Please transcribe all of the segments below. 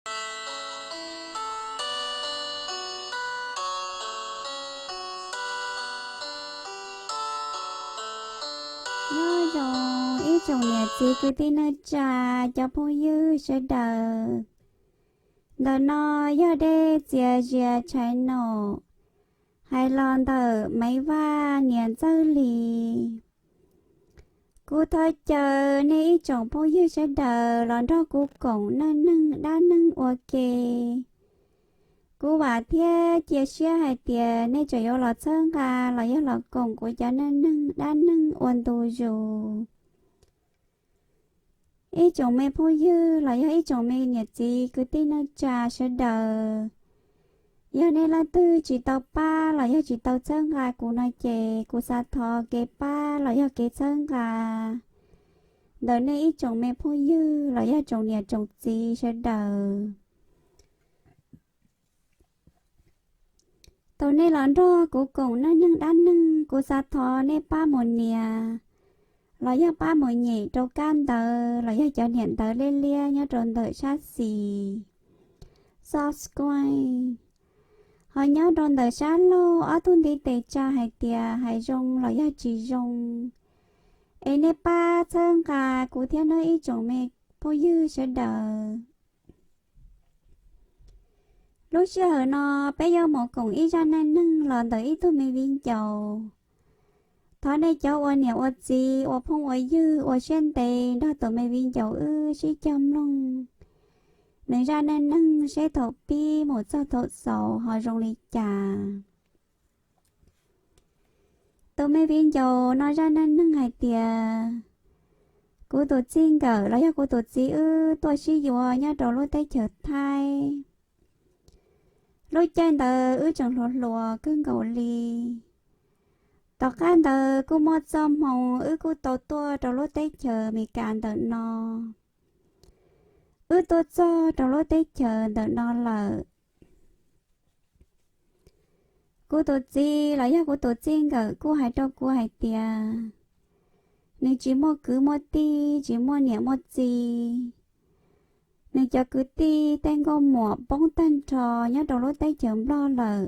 Nyob zoo ib tsoom niam txiv kwv tij neej tsa, cov phooj ywg sawv daws. Ntawm no yog Dej Txias Zias channel, hais los ntawm Maiv Vaj niam Ntxawg Lis. Kuv thov caw nej ib tsoom phooj ywg sawv daws los nrog kuv koom neej neeg dab neeg ua ke. Kuv vam thiab cia siab hais tias nej tseem yuav los txhawb nqa los yog los koom kuv cov neej neeg dab neeg ua ntu zus. Ib tsoom me phooj ywg los yog ib tsoom me niam txiv kwv tij neej tsa sawv daws, yog nej leej twg tsis tau pab los yog tsis tau txhawb nqa kuv no ces kuv xav thov kev pab los yog kev txhawb nqa ntawm nej ib tsoom me phooj ywg los yog tsoom niam tsoom txiv sawv daws. Thaum nej los nrog kuv koom neej neeg dab neeg, kuv xav thov nej pab mus nias los yog pab mus nyem rau kab ntawv los yog cov niam ntawv liab liab nyob rau ntawm sab xis, subscribe. Ho nyob rau ntawm sab laug ob tug ntiv tes tsa hais tias hais zoo los yog tsis zoo, es nej pab txhawb nqa kuv thiab nawb ib tsoom me phooj ywg sawv daws. Lub sij hawm no peb yuav mus koom ib zaj neej neeg los ntawm ib tug me viv ncaus. Thov nej cov ua niam ua txiv ua phooj ua ywg ua siab ntev nrog tus me viv ncaus wb sib cog mloog nws zaj neej neeg seb thaum pib mus txog thaum xaus ho zoo li cas. Tus me viv ncaus no zaj neej neeg hais tias, kuv tus txij nkawm los yog kuv tus txiv wb tuaj sib yuav nyob rau lub teb chaws Thaib. Lub caij ntawd wb tseem hluas hluas kawg nkaus li. Tom qab ntawd kuj muaj txoj hmoo wb kuj tau tuaj rau lub teb chaws Amelikas ntawm no. Wb tuaj txog rau lub teb chaws ntawm no lawm, kuv tus txiv los yog kuv tus txij nkawm kuj hais rau kuv hais tias, nws tsis muaj kwv muaj tij, tsis muaj niam muaj txiv. Nws cov kwv tij tej nkauj muam poob tag nrho nyob rau lub teb chaws Nplog lawm,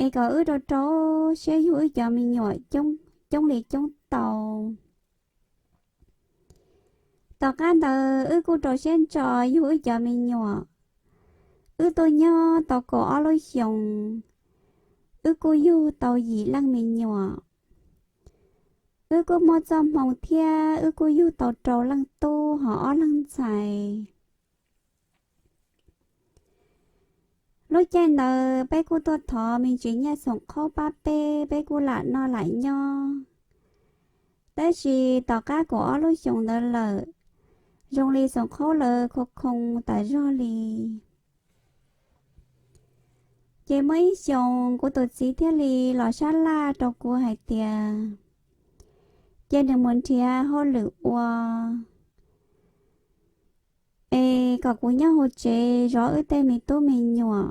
es kom wb rau rau siab yug wb cov me nyuam coob li coob tau. Tom qab ntawd wb kuj rau siab ntso yug wb cov me nyuam. Wb tuaj nyob tau kaum ob lub xyoos, wb kuj yug tau yim leej me nyuam. Wb kuj muaj txoj hmoo thiab wb kuj yug tau rau leej tub ho ob leeg ntxhais. Lub caij ntawd peb kuj tuaj thov me ntsis nyiaj xoom qhaub pab peb, peb kuj lam noj lam nyob. Tab sis tom qab kaum ob lub xyoos ntawd lawm, zoo li xoom qhaub lawv khoo khoo tas zog li. Ces muaj ib xyoos kuv tus txiv thiaj li los sab laj rau kuv hais tias, cia nws mus nrhiav hauj lwm ua, es kom kuv nyob hauv tsev zov wb tej me tub me nyuam.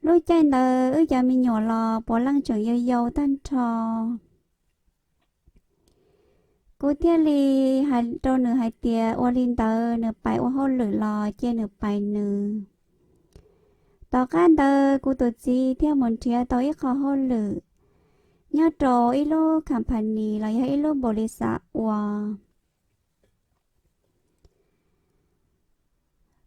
Lub caij ntawd wb cov me nyuam los puav leej tseem yau yau tag nrho. Kuv thiaj li hais rau nws hais tias ua li ntawd nws pais ua hauj lwm los cia nws pais nws. Tom qab ntawd kuv tus txiv thiaj mus nrhiav tau ib qho hauj lwm nyob rau ib lub company los yog ib lub npaum li xav ua.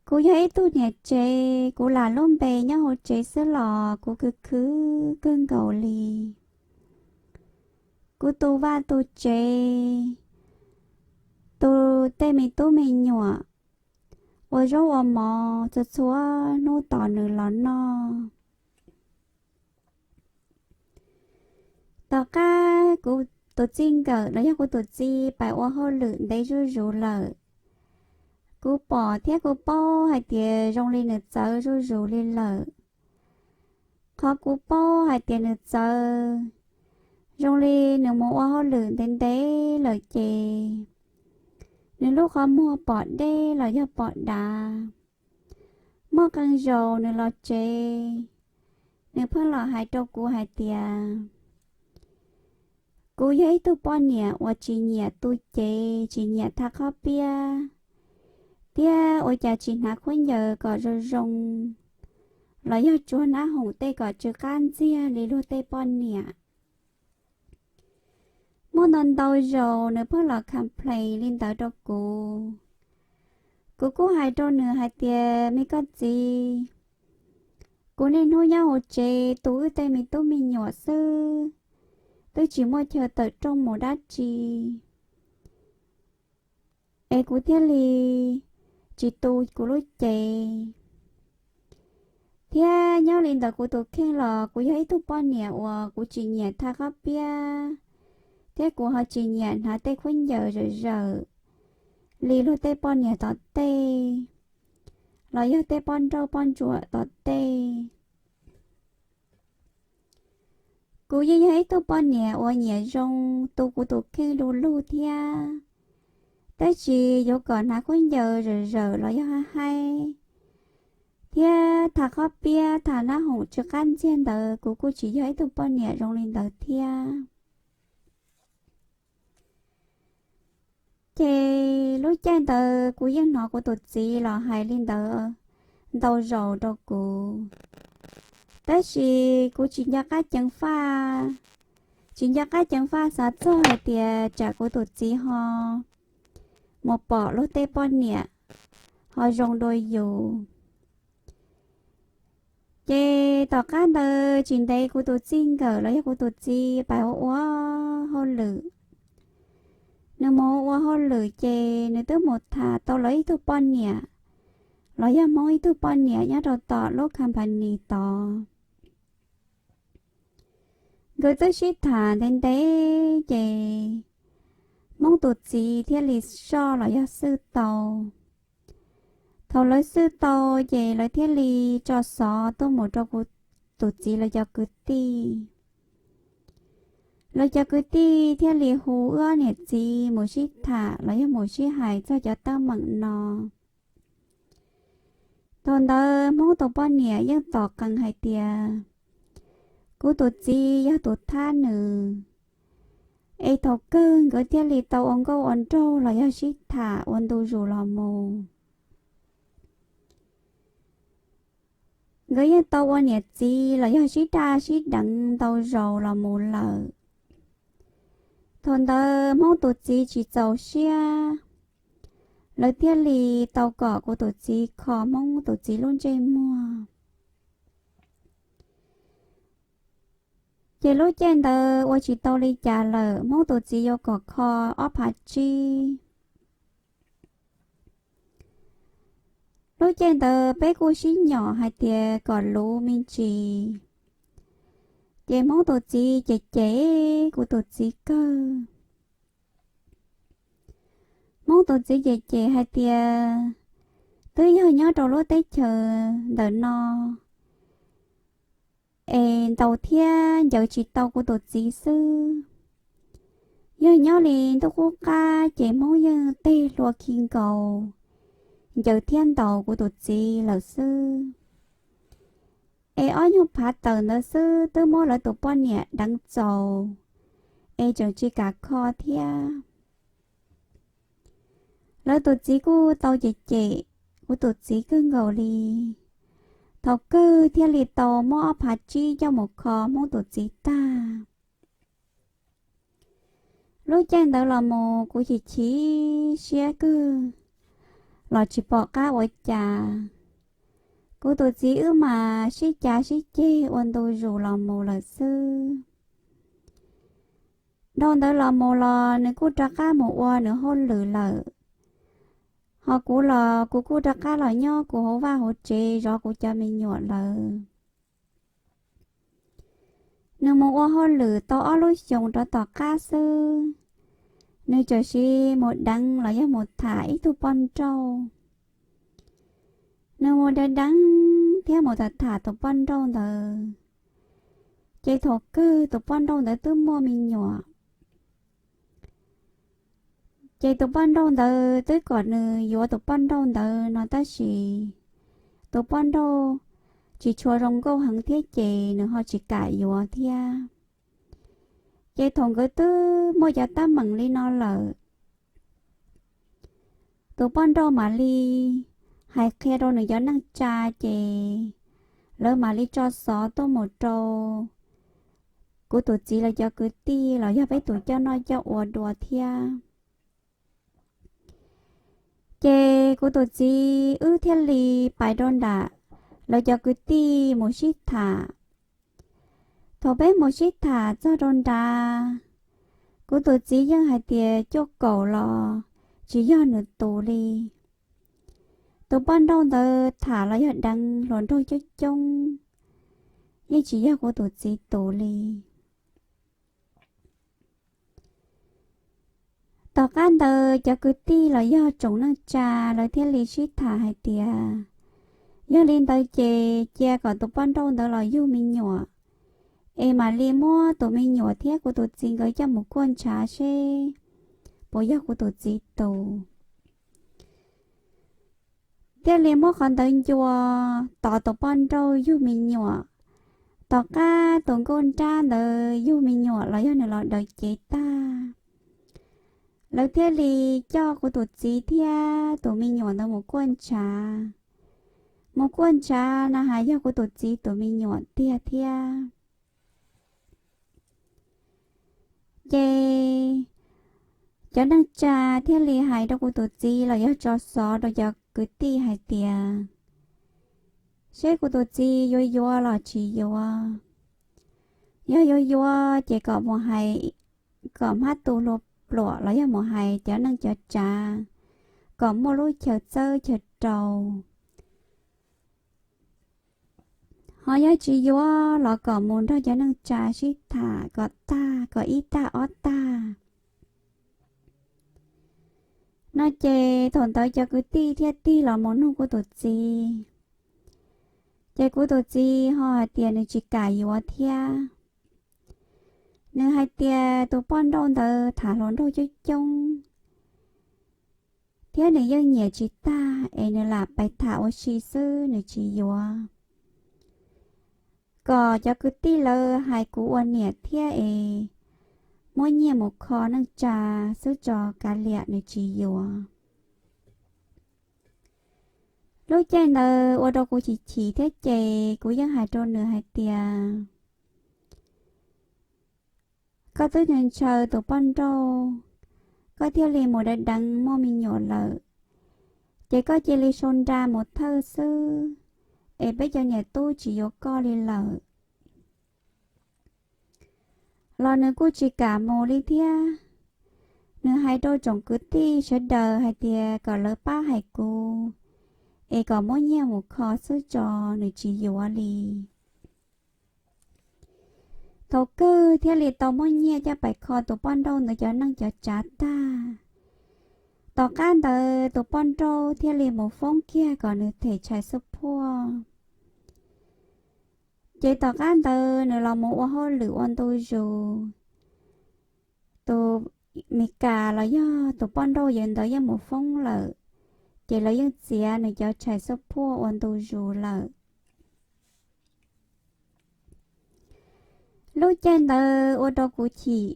Kuv yog ib tug niam tsev, kuv lam lub npe nyob hauv tsev xwb los kuv khwv khwv kawg nkaus li. Kuv tu vaj tu tsev, tu tej me tub me nyuam, ua zaub ua mov txhua txhua hnub tos nws los noj. Tom qab kuv tus txij nkawm los yog kuv tus txiv pais ua hauj lwm ntev zuj zus lawm, kuv pom thiab kuv paub hais tias zoo li nws txawv zuj zus li lawm. Qhov kuv paub hais tias nws txawv, zoo li nws mus ua hauj lwm ntev ntev lawm ces nws lub qhov muag pom deb los yog pom dav. Muaj qee zaus nws los tsev, nws pheej los hais rau kuv hais tias, kuv yog ib tug poj niam uas tsis nyiam tu cev, tsis nyiam tha qhob piab, tiag ua cas tsis hnav khaub ncaws kom zoo zoo, los yog tsuag hnab hoom tej kom tsw qab ntxiag li luag tej poj niam. Muaj ntau ntau zaus nws pheej los complain li ntawd rau kuv. Kuv kuj hais rau nws hais tias, me koj txiv, kuv niaj hnub nyob hauv tsev tu wb tej me tub me nyuam xwb, twb tsis muaj chaw tawm rooj mus dab tsi, es kuv thiaj li tsis tu kuv lub cev. Thiab nyob li ntawd kuv tus kheej los kuv yog ib tug poj niam uas kuv tsis nyiam tha qhob piab, thiab kuv ho tsis nyiam hnav tej khaub ncaws zawm zawm li luag tej poj niam tom tej, los yog tej poj nrauj poj ntsuam tom tej. Kuv yeej yog ib tug poj niam uas nyiam zoo, tu kuv tus kheej du lug thiab, tab sis yuav kom hnav khaub ncaws zawm zawm los yog haib haib, thiab tha qhob piab tha hnab hoom tsw qab ntxiag ntawd kuv kuj tsis yog ib tug poj niam zoo li ntawd thiab. Ces lub caij ntawd kuv yeej hnov kuv tus txiv los hais li ntawd ntau zaus rau kuv, tab sis kuv tsis nco qab ceev faj, tsis nco qab ceev faj xav txog hais tias tsam kuv tus txiv ho mus pom luag tej poj niam ho zoo dua yus. Ces tom qab ntawd tsis ntev kuv tus txij nkawm los yog kuv tus txiv pais ua ua hauj lwm. Nws mus ua hauj lwm ces nws twb mus tham tau lawv ib tug poj niam, los yog Hmoob ib tug poj niam nyob rau tom lub company tod. Nkawd twb sib tham ntev ntev ces Hmoob tus txiv thiaj li soj los yog xwj tau. Thaum lawv xwj tau ces lawv thiaj li tso xov tuaj mus rau kuv tus txiv lawv cov kwv tij. Lawv cov kwv tij thiaj li hu wb niam txiv mus sib tham los yog mus sib hais txog cov teeb meem no. Thaum ntawd Hmoob tus poj niam yeej tom qees hais tias kuv tus txiv yog tus thab nws, es thaum kawg nkawd thiaj li tau ua nkauj ua nraug los yog sib tham ua ntu zus los mus. Nkawd yeej tau ua niam txiv los yog sib daj sib deev ntau zaus los mus lawm. Thaum ntawd Hmoob tus txiv tsis txaus siab, lawv thiaj li tau kom kuv tus txiv kho Hmoob tus txiv lub ntsej muag. Ces lub caij ntawd ua tsis tau li cas lawm, Hmoob tus txiv yuav kom kho ob phav tsib. Lub caij ntawd peb kuj sib nyom hais tias kom luv me ntsis, ces Hmoob tus txiv cem cem kuv tus txiv kawg. Hmoob tus txiv cem cem hais tias twb yog nyob rau lub teb chaws ntawm no es ntaus thiab ncaws tsis tau kuv tus txiv xwb. Yog nyob li ntuj qub qab ces Hmoob yeej teg hlua khi nkaus, ncaws thiab ntaus kuv tus txiv lawm xwb. Es ob nyuag phav tawm ntawd xwb twb muab lawv tus poj niam deev txaus, es tseem tsis kam kho thiab. Lawv tus txiv kuj tau cem cem kuv tus txiv kawg nkaus li. Thaum kawg thiaj li tau muab ob phav tsib coj mus kho Hmoob tus txiv tag. Lub caij ntawd los mus kuv chim chim siab kawg los tsis pom qab ua cas. Kuv tus txiv wb mas sib cav sib ceg ua ntu zus los mus lawm xwb. Dhau ntawd los mus los nws kuj rov qab mus ua nws hauj lwm lawm, ho kuv los kuv kuj rov qab los nyob kuv hauv vaj hauv tsev zov kuv cov me nyuam lawm. Nws mus ua hauj lwm tau ob lub xyoos rov tom qab xwb, nws txawm mus deev los yog mus tham ib tug poj nrauj. Nws mus deev deev thiab mus tham tham tus poj nrauj ntawd, ces thaum kawg tus poj nrauj ntawd twb muaj me nyuam. Ces tus poj nrauj ntawd twb kom nws yuav tus poj nrauj ntawd no tab sis tus poj nrauj tsis tshua zoo nkauj heev thiab ces nws ho tsis kam yuav thiab. Ces thaum nkawd twb muaj cov teeb meem li no lawm, tus poj nrauj mam li hais qhia rau nws cov neej tsa, ces lawv mam li tso xov tuaj mus rau kuv tus txiv lawv cov kwv tij los yog peb tus coj noj coj ua dua thiab. Ces kuv tus txiv wb thiaj li pais rau nram lawv cov kwv tij mus sib tham. Thaum peb mus sib tham txog rau nrad, kuv tus txiv yeej hais tias cuaj kaum los tsis yog nws tus li. Tus poj nrauj ntawd tham los yog deev hluas nraug coob coob, yeej tsis yog kuv tus txiv tus li. Tom qab ntawd cov kwv tij los yog tsoom neej tsa lawv thiaj li sib tham hais tias, yog li ntawd ces cia kom tus poj nrauj ntawd los yug me nyuam, es mam li muab tus me nyuam thiab kuv tus txiv nkawd coj mus kuaj ntshav seb puas yog kuv tus txiv tus. Thiaj li muab qhov ntawd ncua, tos tus poj nrauj yug me nyuam. Tom qab tus nkauj nrab ntawd yug me nyuam los yog nws los daws cev tag, lawv thiaj li coj kuv tus txiv thiab tus me nyuam ntawd mus kuaj ntshav. Mus kuaj ntshav na has yog kuv tus txiv tus me nyuam tiag thiab. Ces cov neej tsa thiaj li hais rau kuv tus txiv los yog tso xov rau cov kwv tij hais tias, seb kuv tus txiv yuav yuav los tsis yuav. Yog yuav yuav ces kom mus hais, kom hmab tu hlua pluam los yog mus hais cov neej cov tsav, kom muaj lub chaw txawb chaw rau. Ho yog tsis yuav los kom mus nrog cov neej tsa sib tham kom tag, kom ib tag ob tag. No ces thaum ntawd cov kwv tij thiaj tig los mus nug kuv tus txiv. Ces kuv tus txiv ho hais tias nws tsis kam yuav thiab. Nws hais tias tus poj nrauj ntawd tham hluas nraug coob coob, thiab nws yeej nyiam tsis tag es nws lam pais tham ua si xwb, nws tsis yuav. Kom cov kwv tij lawv hais kuv ua niam thiab es muab nyiaj mus kho neej tsa xwb tso kav liam, nws tsis yuav. Lub caij ntawd ua rau kuv chim chim thiab ces kuv yeej hais rau nws hais tias, koj twb ntshaw tus poj nrauj, koj thiaj li mus deev deev muaj me nyuam lawm, ces koj cia li sau nra mus thawj xwb, es peb cov niam tub tsis yuav koj li lawm. Los nws kuj tsis kam mus li thiab. Nws hais rau tsoom kwv tij sawv daws hais tias kom lawv pab hais kuv, es kom muab nyiaj mus kho xwb tso, nws tsis yuav li. Thaum kawg thiaj li tau muab nyiaj coj pais kho tus poj nrauj ntawd cov neej cov tsav tag. Tom qab ntawd tus poj nrauj thiaj li mus foob kiag kom nws them tshais xub phuaj. Ces tom qab ntawd nws los mus ua hauj lwm ua ntu zus. Tus Mes Kas los yog tus poj nrauj yawg ntawd yeej mus foob lawm, ces lawv yeej txiav nws cov tshais xub phuaj ua ntu zus lawm. Lub caij ntawd ua rau kuv chim,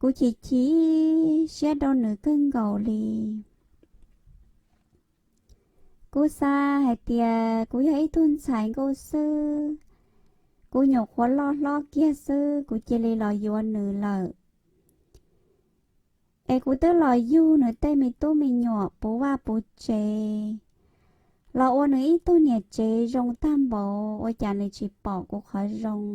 kuv chim chim siab rau nws kawg nkaus li. Kuv xav hais tias kuv yog ib tug ntxhais nkauj xwb, kuv nyuam qhuav loj hlob kiag xwb kuv cia li los yuav nws lawm. Es kuv twb los yug nws tej me tub me nyuam puv vaj puv tsev, los ua nws ib tug niam tsev zoo tag npaum, ua cas nws tsis pom kuv qhov zoo.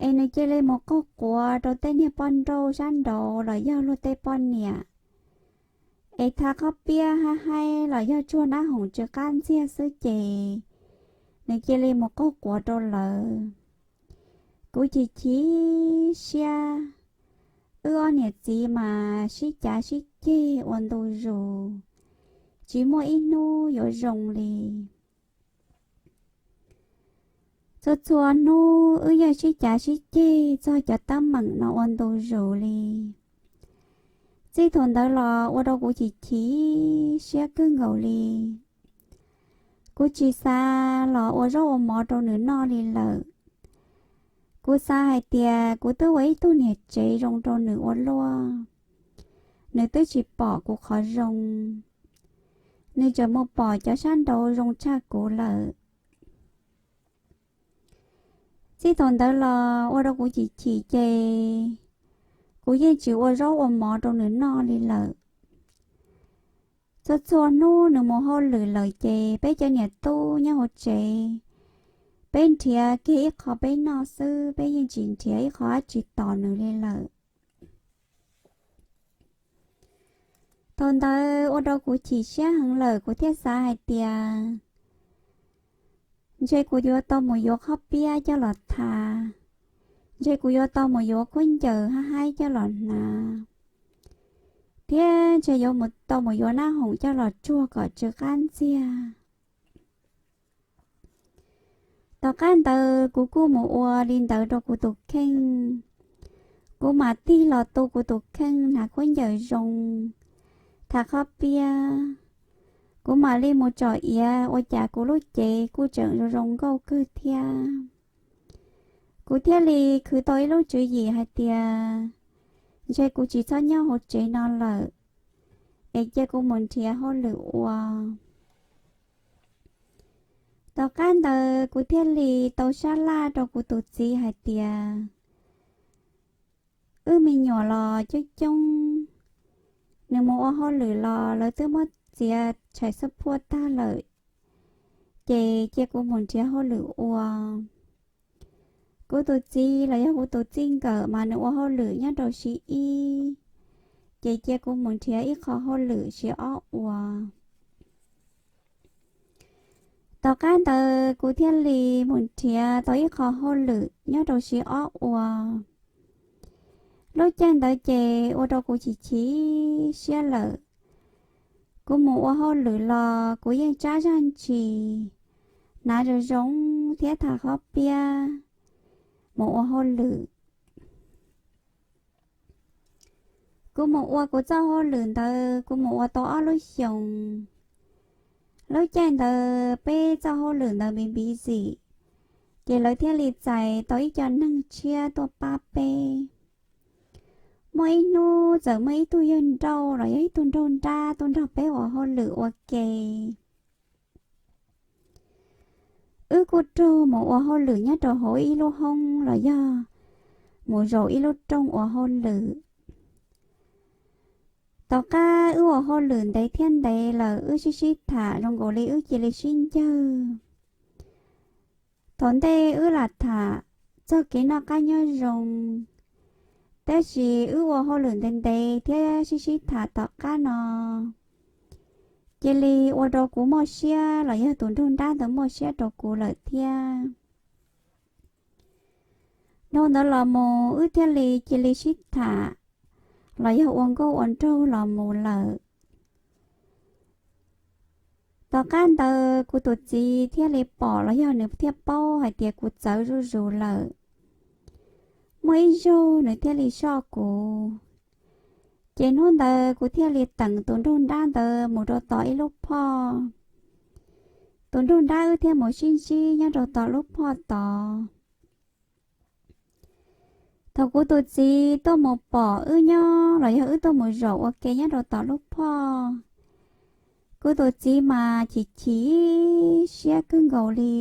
Es nws cia li mus qaug quav rau tej niag poj nrauj sab nraud los yog luag tej poj niam, es tha qhob piab hab haib los yog tsuag nab hoom tsw qab ntxiag xwb ces nws cia li mus qaug quav rau lawv. Kuv chim chim siab, wb ob niam txiv mas sib cav sib ceg ua ntu zus, tsis muaj ib hnub yuav zoo li. Txhua txhua hnub wb yeej sib cav sib ceg txog cov teeb meem no ua ntu zus li. Txij thaum ntawd los ua rau kuv chim chim siab kawg nkaus li. Kuv tsis xav los ua zaub ua mov rau nws noj li lawm. Kuv xav hais tias kuv twb ua ib tug niam tsev zoo rau nws ua luaj. nws twb tsis pom kuv qhov zoo, nws tseem mus pom cov sab nraud zoo tshaj kuv lawm. Txij thaum ntawd los ua rau kuv chim chim ces kuv yeej tsis ua zaub ua mov rau nws noj li lawm. Txhua txhua hnub nws mus hauj lwm lawm ces peb cov niam tub nyob hauv tsev, peb nrhiav kiag ib qho peb noj xwb, peb yeej tsis nrhiav ib qho dab tsi tos nws li lawm. Thaum ntawd ua rau kuv chim siab heev lawm, kuv thiaj xav hais tias ntshe kuv yuav tau mus yuav qhob piab coj los tha, ntshe kuv yuav tau mus yuav khaub ncaws hab haib coj los hnav, thiab ntshe yuav tau mus yuav nab hoom coj los tsuag kom tsw qab ntxiag. Tom qab ntawd kuv kuj mus ua li ntawd rau kuv tus kheej. Kuv mam tig los tu kuv tus kheej hnav khaub ncaws zoo, tha qhob piab. Kuv mam li mus tsom iav ua cas kuv lub cev kuj tseem zoo zoo nkauj kawg thiab. Kuv thiaj li khwv tau ib lub tswv yim hais tias ntshe kuv tsis txhob nyob hauv tsev no lawm, es cia kuv mus nrhiav hauj lwm ua. Tom qab ntawd kuv thiaj li tau sab laj rau kuv tus txiv hais tias wb me nyuam los coob coob, nws mus ua hauj lwm los lawv twb muab txiav tshais xub phuaj tag lawm, ces cia kuv mus nrhiav hauj lwm ua. Kuv tus txiv los yog kuv tus txij nkawm mas nws ua hauj lwm nyob rau shiv ib, ces cia kuv mus nrhiav ib qho hauj lwm shiv ob ua. Tom qab ntawd kuv thiaj li mus nrhiav tau ib qho hauj lwm nyob rau shiv ob ua. Lub caij ntawd ces ua rau kuv chim chim siab lawm. Kuv mus ua hauj lwm los kuv yeej tsab zaj ntsis, hnav zoo zoo thiab tha qhob piab mus ua hauj lwm. Kuv mus ua kuv txoj hauj lwm ntawd kuv mus ua tau ob lub xyoos. Lub caij ntawd peb txoj hauj lwm ntawd npiv npiv zim, ces lawv thiaj li txais tau ib co neeg tshiab tuaj pab peb. Muaj ib hnub txawm muaj ib tug yawg nrauj los yog ib tug nraug nrab tuaj nrog peb ua hauj lwm ua ke. Wb kuj raug mus ua hauj lwm nyob rau hauv ib lub hoob los yog mus zaum ib lub rooj ua hauj lwm. Tom qab wb ua hauj lwm ntev thiab ntev lawm wb sib sib tham zoo nkaus li wb cia li sib ncawg. Thaum ntej wb lam tham txog kev noj qab nyob zoo, tab sis wb ua hauj lwm ntev ntev thiab sib sib tham tom qab no, cia li ua rau kuv muaj siab los yog tus nraug nrab ntawd muaj siab rau kuv lawm thiab. Dhau ntawd los mus wb thiaj li cia li sib tham los yog ua nkauj ua nraug los mus lawm. Tom qab ntawd kuv tus txiv thiaj li pom los yog nws thiaj paub hais tias kuv txawv zuj zus lawm. Muaj ib zaug nws thiaj li soj kuv, ces hnub ntawd kuv thiaj li teem tus nraug nrab ntawd mus rau tom ib lub phoj. Tus nraug nrab wb thiaj mus sib ntsib nyob rau tom lub phoj tod. Thaum kuv tus txiv tuaj mus pom wb nyob los yog wb tuaj mus zaum ua ke nyob rau tom lub phoj, kuv tus txiv mas chim chim siab kawg nkaus li,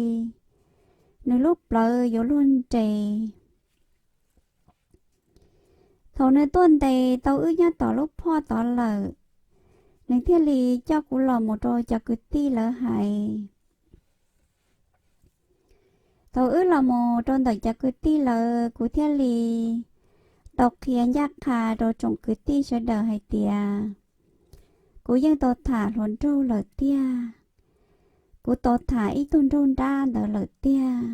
nws lub plawv yuav luag nres. Thaum nws tuaj ntes tau wb nyob tom lub phoj tod lawm, nws thiaj li coj kuv los mus rau cov kwv tij lawv hais. Thaum wb los mus rau ntawm cov kwv tij lawv, kuv thiaj li tau qhia ncaj qha rau tsoom kwv tij sawv daws hais tias kuv yeej tau tham hluas nraug lawm tiag, kuv tau tham ib tug nraug nrab ntawd lawm tiag.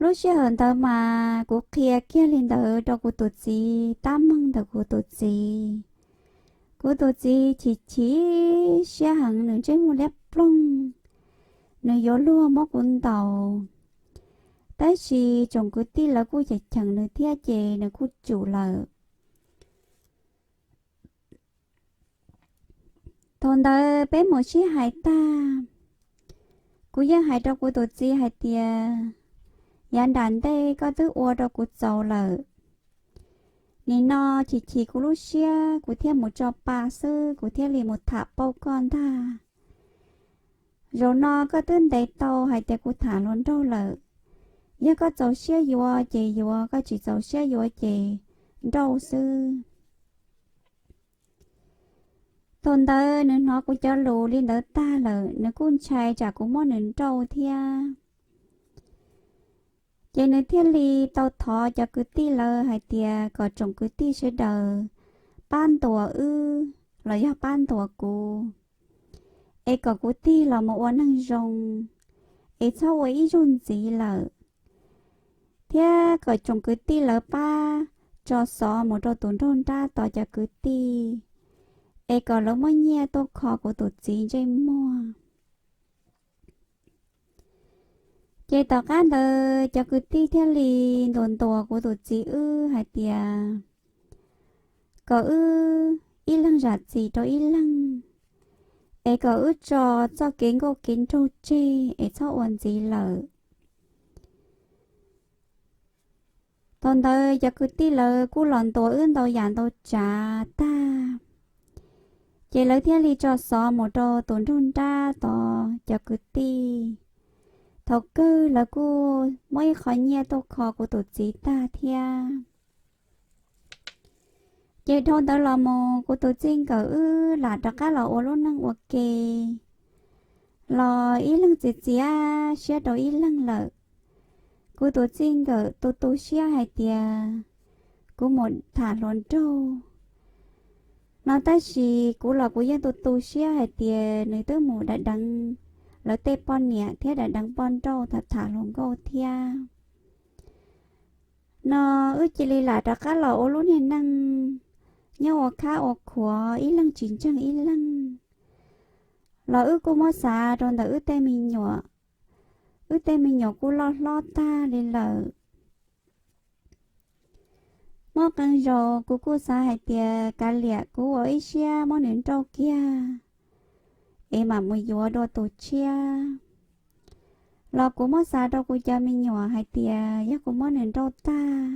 Lub sij hawm ntawd mas kuv qhia kiag li ntawd rau kuv tus txiv, tab meeg ntawm kuv tus txiv. Kuv tus txiv chim chim siab heev, nws ntsej muag liab ploog, nws yuav luag muab kuv ntaus. Tab sis tsoom kwv tij lawv kuj cheem cheem nws thiab ces nws kuj tsum lawm. Thaum ntawd peb mus sib hais tag, kuv yeej hais rau kuv tus txiv hais tias, yav nram ntej koj twb ua rau kuv txaus lawm, Nim no chim chim kuv lub siab kuv thiaj mus tso pa xwb, kuv thiaj li mus tham pauj koj ntag. Zaum no koj twb ntes tau hais tias kuv tham hluas nraug lawm. Yog koj txaus siab yuav ces yuav, koj tsis txaus siab yuav ces nrauj xwb. Thaum ntawd nws hnov kuv cov lus li ntawd tag lawm, nws kuj ntshai tsam kuv muab nws nrauj thiab. Ces nws thiaj li tau thov cov kwv tij lawv hais tias kom tsoom kwv tij sawv daws pab ntuas wb los yog pab ntuas kuv, es kom kuv tig los mus ua neeg zoo, es txhob ua ib zaug ntxiv lawm, thiab kom tsoom kwv tij lawv pab tso xov mus rau tus nraug nrab tod cov kwv tij, es kom lawv muab nyiaj tuaj kho kuv tus txiv ntsej muag. Ces tom qab ntawd cov kwv tij thiaj li ntuas ntuas kuv tus txiv wb hais tias kom wb ib leeg zam txim rau ib leeg, es kom wb tso txoj kev nkauj kev nraug tseg es txhob ua ntxiv lawm. Thaum ntawd cov kwv tij lawv kuj los ntuas wb ntau yam ntau tsav tag, ces lawv thiaj li tso xov mus rau tus nraug nrab tod cov kwv tij. Thaum kawg lawv kuj muab ib qho nyiaj tuaj kho kuv tus txiv tag thiab. Ces dhau ntawd los mus kuv tus txij nkawm wb lam rov qab los ua lub neej ua ke, los ib leeg txiav txiav siab rau ib leeg lawm. Kuv tus txij nkawm tu tu siab hais tias kuv mus tham hluas nraug no, tab sis kuv los kuv yeej tu tu siab hais tias nws twb mus dav deev lawv tej poj niam thiab dav deev poj nrauj tham tham hluas nkauj thiab. No wb cia li lam rov qab los ua lub niag neej nyob ua khab ua khuav ib leeg tsis ntseeg ib leeg. Los wb kuj muab xav rau ntawm wb tej me nyuam, wb tej me nyuam kuj loj hlob tag li lawm. Muaj qee zaus kuv kuj xav hais tias kav liam kuv ua ib siab muab nws nrauj kiag, es mam mus yuav dua tus tshiab. Los kuv muab xav rau kuv cov me nyuam hais tias yog kuv muab nws nrauj tag,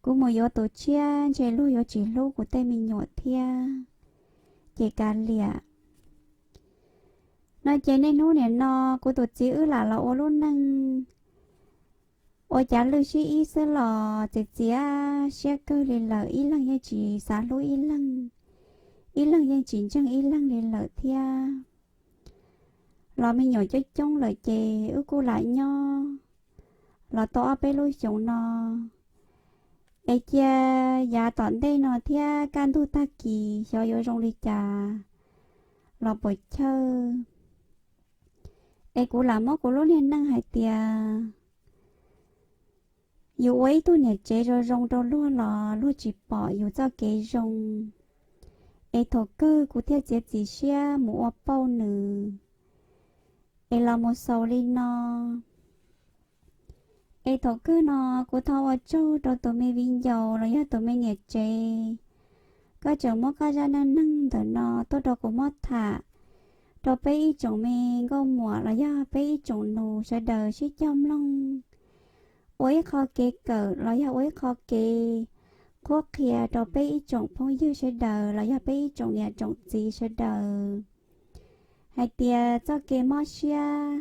kuv mus yuav tus tshiab ntshe luag yuav tsis hlub kuv tej me nyuam thiab, ces kav liam. No ces niaj hnub nim no kuv tus txiv wb lam los ua lub neej ua cav lwj sib ib xwb los txiav txiav siab kawg li lawm, ib leeg yeej tsis xav hlub ib leeg, ib leeg yeej tsis ntseeg ib leeg li lawm thiab. Los me nyuam coob coob lawm ces wb kuj lam nyob los tau ob peb lub xyoos no, es cia yav tom ntej no thiab kaj ntug tag kis xyov yuav zoo li cas los puas chawj. Es kuv lam muab kuv lub niag neej hais tias yus ua ib tug niam tsev zoo zoo rau luag los luag tsis pom yus txoj kev zoo. Es thaum kawg kuv thiaj txiav txim siab mus ua pauj nws, es los mus xaus li no. Es thaum kawg no kuv thov ua tsaug rau tus me viv ncaus los yog tus me niam tsev, koj tseem muab koj zaj neej neeg ntawm no tuaj rau kuv muab tham rau peb ib tsoom me nkauj muam los yog peb ib tsoom nus sawv daws sib cog mloog, ua ib qho kev kawm los yog ua ib qho kev qhuab qhia rau peb ib tsoom phooj ywg sawv daws los yog peb ib tsoom niam tsoom txiv sawv daws hais tias txoj kev mob siab,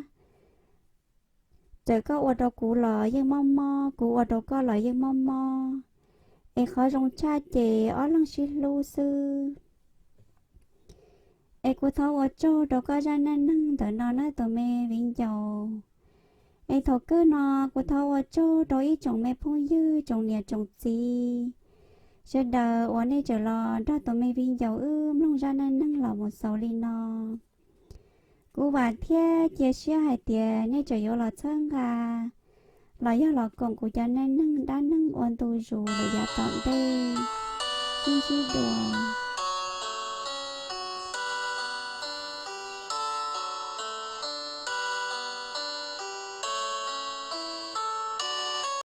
txawm koj ua rau kuv los yeej mob mob, kuv ua rau koj los yeej mob mob, es qhov zoo tshaj ces ob leeg sib hlub xwb. Es kuv thov ua tsaug rau koj zaj neej neeg ntawm no nawb tus me viv ncaus. Es thaum kawg no kuv thov ua tsaug rau ib tsoom me phooj ywg tsoom niam tsoom txiv sawv daws uas nej tseem los nrog tus me viv ncaus wb mloog zaj neej neeg los mus xaus li no. Kuv vam thiab cia siab hais tias nej tseem yuav los txhawb nqa los yog los koom kuv cov neej neeg dab neeg ua ntu zus lawm yav tom ntej. Sib ntsib dua.